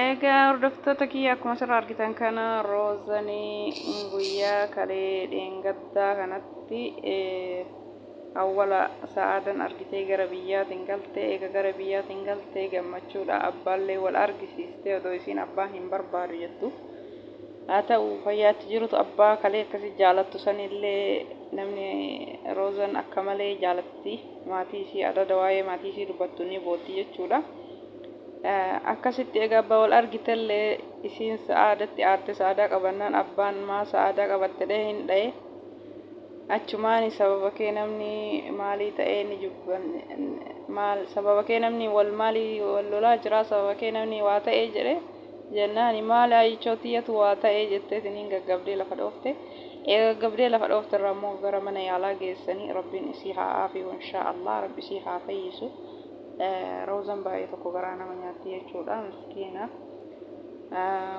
Egaa hordoftoota kiyya, akkuma asirraa argitan kana Roozanii guyyaa kalee dheengaddaa kanatti awwala sa'aadan argitee gara biyyaatiin galte. Eega gara biyyaatiin galte gammachuudha abbaallee wal argisiiste, odoo isiin abbaa hin barbaadu jettu. Haa ta'u, fayyaatti jirutu abbaa kalee akkasii jaalattu sanillee namni Roozan akka malee jaalatti. Maatii isii adada waa'ee maatii isii dubbattu ni bootti jechuudha. Akkasitti egaa abbaa wal argitellee isiin sa'aadatti aarte. Sa'aadaa qabannaan abbaan maa sa'aadaa qabatte dhee hin dhaye. Achumaani sababa kee namni maalii ta'ee ni jubban, maal sababa kee namni wal maalii wal lolaa jira, sababa kee namni waa ta'ee jedhe jennaani, maali ayichoo tiyyatu waa ta'ee jetteetiniin gaggabdee lafa dhoofte. Eega gaggabdee lafa dhoofte irraa immoo gara mana yaalaa geessanii. Rabbiin isii haa aafiyu, inshaa Allah Rabbi isii haa fayyisu. Roozan baay'ee tokko garaa nama nyaatti jechuudha, miskiina.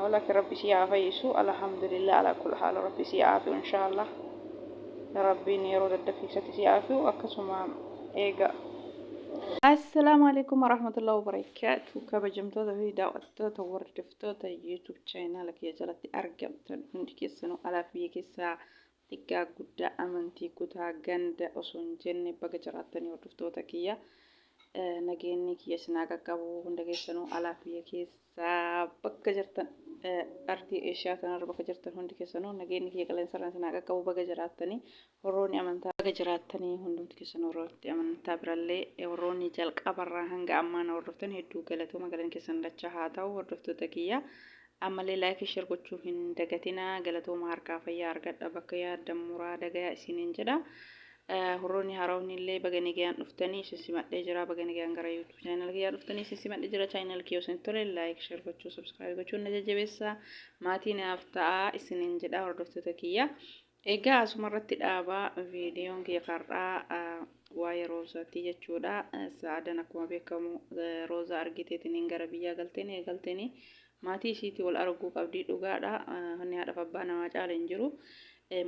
Walaakin Rabbi isii haa fayyisu. Alhamdulillah ala kulli haal, Rabbi isii haa aafiyu, inshaa Allah. Rabbiin yeroo daddafiisatti isii haa aafiyu. Akkasuma eega. Assalaamu alaikum warahmatullahi wabarakaatu. Kabajamtoota fi daawwattoota, hordoftoota YouTube channel kiyya jalatti argamtan hundi keessanuu, alaaf biyya keessaa, xiqqaa guddaa, amantii, kutaa, ganda osoo hin jenne, baga jiraattanii hordoftoota kiyya. Nageenyi kiyya isin haa qaqqabu hunda keessanuu, alaaf biyya keessaa bakka jirtan, ardii Eeshiyaa kanarra bakka jirtan hundi keessanuu nageenyi kiyya qilleensarraan isin haa qaqqabu. Baga jiraattanii warroonni amantaa, baga jiraattanii hundumti keessanuu warroonni amantaa birallee. Warroonni jalqabarraa hanga ammaa na hordoftan hedduu galatooma, galanni keessan dachaa haa ta'u hordoftoota kiyya. Ammallee like, share gochuu hin dagatinaa. Galatooma, harkaa fayyaa argadha, bakka yaaddan muraada gayaa isiniin jedha. Warroonni haarofni illee baga nagayaan dhuftanii, isin simadhee jira. Baga nagayaan gara YouTube channel kiyyaa dhuftanii, isin simadhee jira. Channel kiyya isin tole like, share gochuu, subscribe gochuun na jajjabeessa. Maatii naaf ta'a isiniin jedha hordoftoota kiyya. Egaa asuma irratti dhaabaa viidiyoon kiyya kar'aa waa'ee Roozaati jechuudha. Sa'aadan akkuma beekamu Roozaa argiteetiin gara biyyaa galteen eegalteen maatii isiitii wal arguu qabdii, dhugaadha. Inni haadhaaf abbaa namaa caala hin jiru.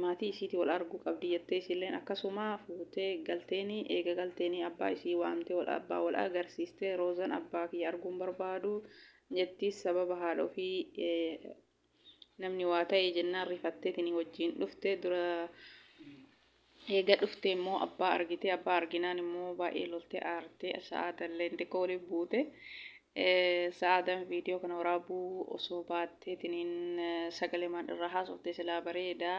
Maatii isiitii wal arguu qabdii jettee isiilleen akkasuma fuutee galteeni. Eega galteeni abbaa isii waamtee wal abbaa wal agarsiiste. Roozan abbaa kiyya arguun barbaadu jettis, sababa haadha ofii namni waa ta'e jennaan rifatteetiin wajjin dhufte dura. Eega dhufte immoo abbaa argite. Abbaa arginaan immoo baay'ee lolte, aarte. Sa'aadallee xiqqoo waliin buute. Sa'aadan viidiyoo kana waraabuu osoo baatteetiniin sagalemaan irraa haasofte silaa bareeda.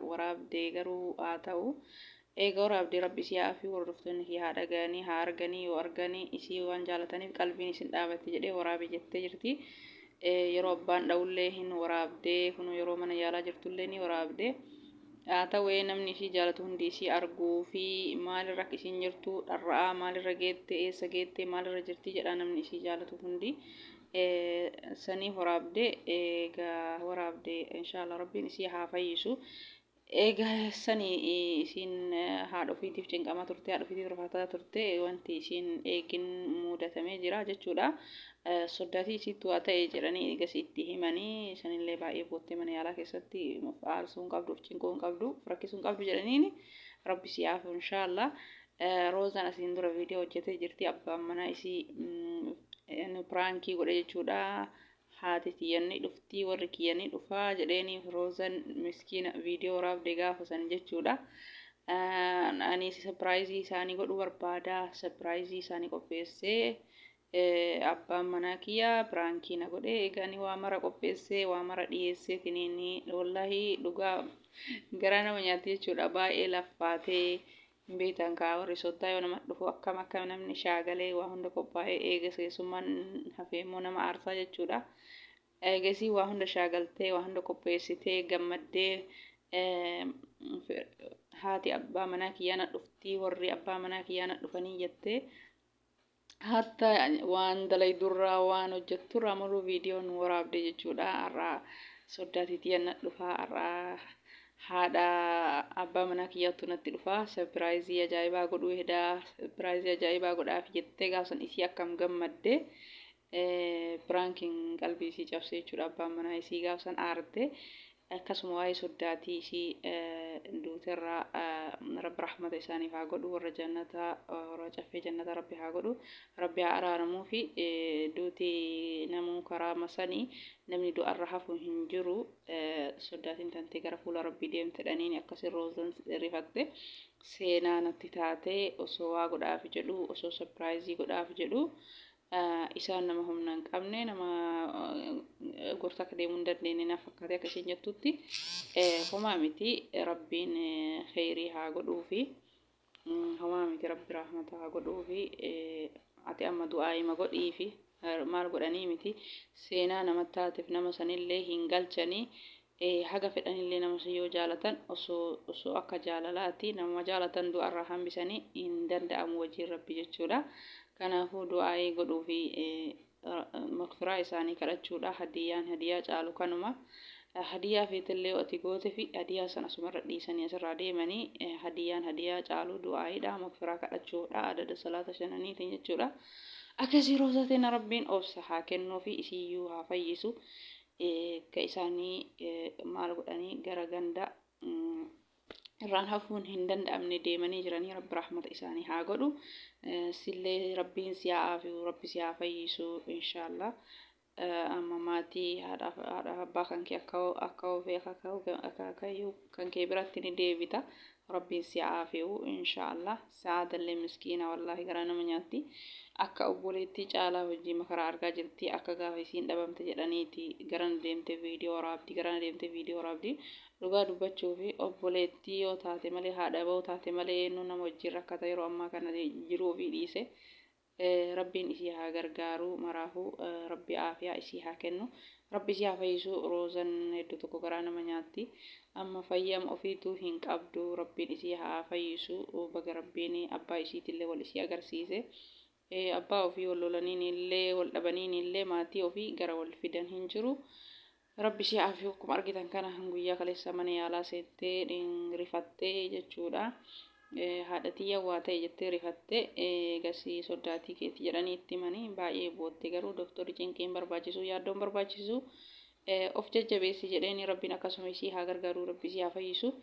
Waraabdee garuu haa ta'u. Eega waraabdee Rabbi isii haa afiyu, hordoftoonni kiyya haa dhagayanii, haa arganii, yoo arganii isii waan jaalataniif qalbiin isin dhaabatti jedhee waraabe jettee jirti. Yeroo abbaan dha'ullee hin waraabdee, kunoo yeroo mana yaalaa jirtullee ni waraabde. Haa ta'u, namni isii jaalatu hundi isii arguu fi maalirra akka isiin jirtu dharra'aa, maalirra geette, eessa geette, maalirra jirti jedha namni isii jaalatu hundi. Saniif waraabde. Egaa waraabde, inshaallah Rabbiin isii haa fayyisu. Egaa sani isiin haadha ofiitiif cinqamaa turte, haadha ofiitiif rifaataa turte, wanti isiin eegin muudatamee jira jechuudha. Soddaatii isiitti waa ta'e jedhanii eegas itti himanii, sanillee baay'ee boottee mana yaalaa keessatti of aarsuu hin qabdu, of cinquu hin qabdu, of rakkisuu hin qabdu jedhaniini. Rabbi si haa inshaallah. Roozaan asiin dura viidiyoo hojjetee jirti, abbaan manaa isii piraankii godhe jechuudha. Haati tiyya ni dhufti, warri kiyya ni dhufaa jedheeni. Roozan miskiina viidiyoo waraabde gaafa san jechuudha. Ani sapiraayizii isaanii godhuu barbaada. Sapiraayizii isaanii qopheessee abbaan manaa kiyya piraankii na godhe. Egaa ani waa mara qopheessee, waa mara dhiyeessee tiniini, wallaahi dhugaa garaa nama nyaatti jechuudha. Baay'ee laffaatee hin beektan kaa, warri soddaa yoo nama dhufu akkam akka namni shaagalee waa hunda qophaa'ee eega keessummaan hafee immoo nama aarsaa jechuudha. Eegasii waa hunda shaagaltee, waa hunda qopheessitee, gammaddee, haati abbaa manaa kiyyaa na dhuftii, warri abbaa manaa kiyyaa na dhufanii jettee, hatta waan dalaydurraa waan hojjetturraa maruu viidiyoo nu waraabde jechuudha. Har'a soddaatii tiyya na dhufaa, har'a haadha abbaa manaa kiyyaattu natti dhufaa, sapiraayizii ajaa'ibaa godhuu hedaa, sapiraayizii ajaa'ibaa godhaaf jettee gaafsan isii akkam gammadde. Piraankiin qalbii isii cabse jechuudha. Abbaan manaa isii gaafsan aarte. Akkasuma waa'ee soddaatii isii Duuterraa Rabbi rahmata isaaniif haa godhu, warra jannataa, warra caffee jannataa Rabbi haa godhu, Rabbi haa araaramuu fi duuti namuu karaa masanii namni du'arra hafu hin jiru. Soddaatiin tantee gara fuula Rabbii deemte dhaniini akkasi Roozan rifatte seenaa natti taate. Osoo waa godhaaf jedhu, osoo surprise godhaaf jedhu, isaan nama humna hin qabne, nama gorsa akka deemuu hin dandeenye na fakkaate akka isheen jettutti. Homaa miti, Rabbiin kheyrii haa godhuufi. Homaa miti, Rabbi rahmata haa godhuufi. Ati amma du'aayima godhiifi, maal godhanii miti, seenaa nama taateef nama sanillee hin galchanii. Haga fedhanillee nama san yoo jaalatan, osoo akka jaalalaati nama jaalatan du'arraa hambisanii hin danda'amu wajiin Rabbi jechuudha. Kanaafuu du'aayii godhuufi makfiraa isaanii kadhachuudha. Hadiyyaan hadiyaa caalu kanuma. Hadiyaa feetellee ati goote fi hadiyaa sana asumarra dhiisanii asirraa deemanii, hadiyyaan hadiyaa caalu du'aayiidha, makfiraa kadhachuudha, adada salaata shananiitiin jechuudha. Akkasii Roozaatiin Rabbiin obsa haa kennuufi, isiyyuu haa fayyisu. Ka isaanii maal godhanii gara ganda irraan hafuun hin danda'amne deemanii jiranii, Rabbi rahmata isaanii haa godhu. Sillee Rabbiin si haa aafiyu, Rabbi si haa fayyisu inshaallah. Amma maatii haadhaaf abbaa kan kee akka ofii akaakayyuu kan kee biratti ni deebita. Rabbiin si haa aafiyu inshaallah. Sa'aadallee miskiina, wallaahi garaa nama nyaatti. Akka obboleettii caalaa hojii makaraa argaa jirti. Akka gaafa isiin dhabamte jedhaniiti garana deemte viidiyoo waraabdi, garana deemte viidiyoo waraabdi. Dhugaa dubbachuu fi obboleettii yoo taate malee, haadha ba'uu taate malee, eenyu nama wajjin rakkata yeroo ammaa kana jiruu ofii dhiise? Rabbiin isii haa gargaaru maraafuu, Rabbi aafiyaa isii haa kennu, Rabbi isii haa fayyisu. Roozan hedduu tokko garaa nama nyaatti. Amma fayyama ofiituu hin qabdu. Rabbiin isii haa fayyisu. Baga Rabbiin abbaa isiitillee wal isii agarsiise. Abbaa ofii wal lolaniin illee, wal dhabaniin illee, maatii ofii gara wal fidan hin jiru. Rabbi isii haa afiyu. Akkuma argitan kana guyyaa kaleessa mana yaalaa seentee rifattee jechuudha. Haadha tiyya waa ta'e jettee rifatte. Eegasii soddaatii keeti jedhanii itti himanii baay'ee bootte. Garuu doktorri cinqiin barbaachisu, yaaddoon barbaachisu, of jajjabeessi jedheeni. Rabbiin akkasuma isii haa gargaaru, Rabbi isii haa fayyisu.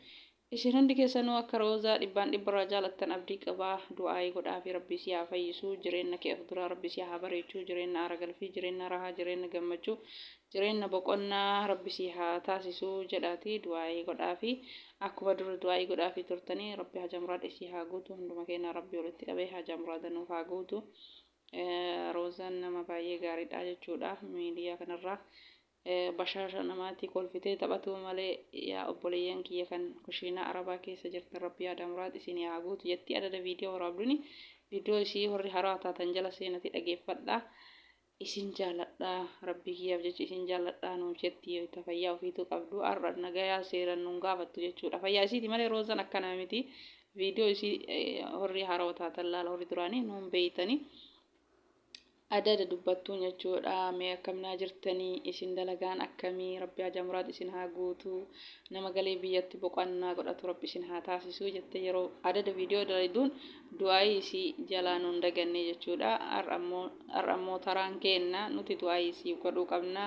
Isin hundi keessanuu akka Roozaa dhibbaan dhibbarraa jaalattan abdii qabaa. Du'aayii godhaafi, Rabbi isii haa fayyisu. Jireenya kee of duraa Rabbi isii haa bareechu. Jireenya aara galfii, jireenya rahaa, jireenya gammachuu, jireenya boqonnaa Rabbi isii haa taasisu jedhaati du'aayii godhaafi. Akkuma dura du'aayii godhaafi turtanii, Rabbi haja muraada isii haa guutu. Hunduma keenya Rabbi walitti qabee haja muraada nuuf haa guutu. Roozaan nama baay'ee gaariidha jechuudha. Miidiyaa kanarraa bashaasha namaatii kolfitee taphatuu malee. Yaa obboleeyyan kiyya kan kushiinaa Arabaa keessa jirtan, Rabbi yaada muraad isinii haa guutu jetti adada viidiyoo waraabduni. Viidiyoo isii warri haraa taatan jala seenati dhageeffadha. Isin jaaladha, Rabbii kiyyaaf jecha isin jaaladha nuun jetti. Ta fayyaa ofiituu qabdu har'a nagayaa seeran nuun gaafattu jechuudha. Fayyaa isiiti malee Roozan akkanaa miti. Viidiyoo isii warri haraa taatan laala, warri duraanii nuun beeytanii. Adada dubbattuun jechuudha. Mee akkamnaa jirtanii isin? Dalagaan akkamii? Rabbi haja muraad isin haa guutu. Nama galee biyyatti boqonnaa godhatu Rabbi isin haa taasisu jette yeroo adada viidiyoo daladuun du'aayii isii jalaa nuun daganne jechuudha. Har'a ammoo taraan keenna nuti du'aayii isii godhuu qabna.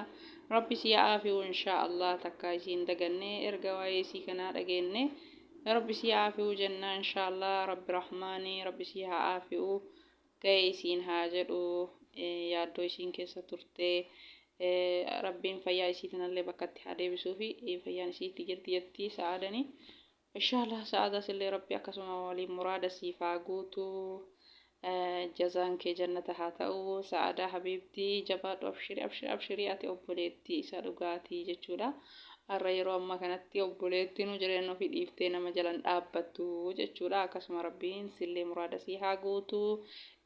Rabbi isii haa aafiyu inshaa Allah. Takka isiin daganne erga waa'ee isii kanaa dhageenne, Rabbi isii haa aafiyu jenna inshaa Allah. Rabbi rahmaanii Rabbi isii haa aafiyu. Ga'e isiin haa jedhu. Yaaddoo isiin keessa turte Rabbiin fayyaa isii tanallee bakkatti haa deebisuu fi fayyaan isiitti jirti jetti Sa'aadani. Inshaallah Sa'aadaas illee Rabbi akkasuma waliin muraada siif haa guutu. Jazaan kee jannata haa ta'u. Sa'aadaa habiibtii, jabaadhu, abshirii, abshirii, abshirii, ati obboleettii isa dhugaatii jechuudha. Har'a yeroo ammaa kanatti obboleettiin jireenya ofii dhiiftee nama jalan dhaabbattu jechuudha. Akkasuma Rabbiin sillee muraada sii haa guutu.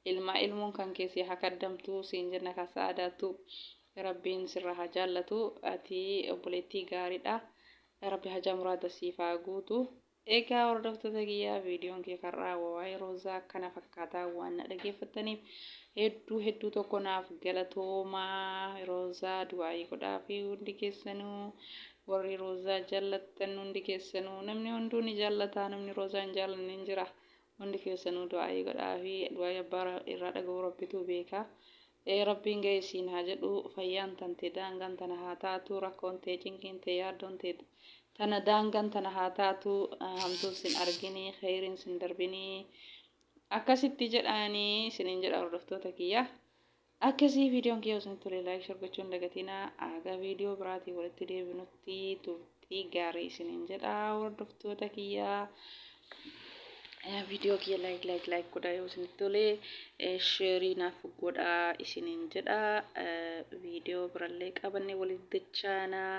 Ilmaa ilmoon kan kee sii haa kaddamtu siin jenna ka Sa'aadaatu. Rabbiin sirra haa jaallatu. Ati obboleettii gaariidha. Rabbi hajaa muraada siif haa guutu. Egaa hordoftoota kiyyaa, viidiyoon kee karraa waa'ee Roozaa kana fakkaataa. Waan na dhageeffattaniif hedduu hedduu tokko naaf galatoomaa. Roozaa du'aayii godhaa fi hundi keessanuu, warri Roozaa jaallattan hundi keessanuu, namni hunduu ni jaallataa, namni Roozaa hin jaallanne hin jira. Hundi keessanuu du'aayii godhaa fi du'aayii abbaa irraa dhaga'uu Rabbitu beeka. Ee Rabbiin ga'e siin haa jedhu. Fayyaan tante daangaan tana haa taatu. Rakkoon tee, cinqiin tee, yaaddoon tee Tana daangaan tana haa taatu, hamtuun sin arginii, kheyriin sin darbinii. Akkasitti jedhaanii isiniin jedha hordoftoota kiyya. Akkasii viidiyoon kiyya isinitti tole like share gochuu hin dagatinaa. Aga viidiyoo biraatiin walitti deebinutti turtii gaarii isiniin jedha hordoftoota kiyya. Viidiyoo kiyya like like like godhaa yoo isinitti tole, sheerii naaf godhaa isiniin jedha. Viidiyoo birallee qabannee walitti dachaanaa.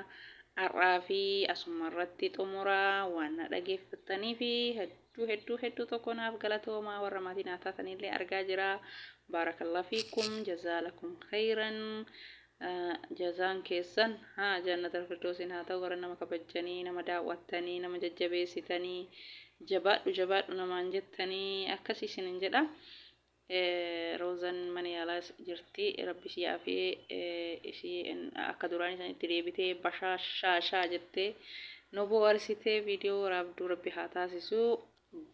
Har'aa fi asuma irratti xumuraa. Waan na dhageeffattanii fi hedduu hedduu hedduu tokko naaf galatoomaa. Warra maatii naaf taatanillee argaa jira. Baarakallah fiikum, jazaalakum khayran. Jazaan keessan haa jannata firdoosiin haa ta'u. Warra nama kabajjanii, nama daawwattanii, nama jajjabeessitanii, jabaadhu jabaadhu namaan jettanii, akkasii isinin jedha. Roozan mana yaalaa jirti. Rabbi ishii yaafee ishii akka duraan isanitti deebitee bashaashaashaa jettee nu bohaarsitee viidiyoo waraabduu Rabbi haa taasisu.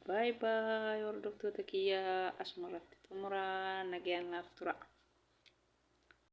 Baay baay hordoftoota kiyya, asuma irratti xumuraa, nagayaan naaf tura.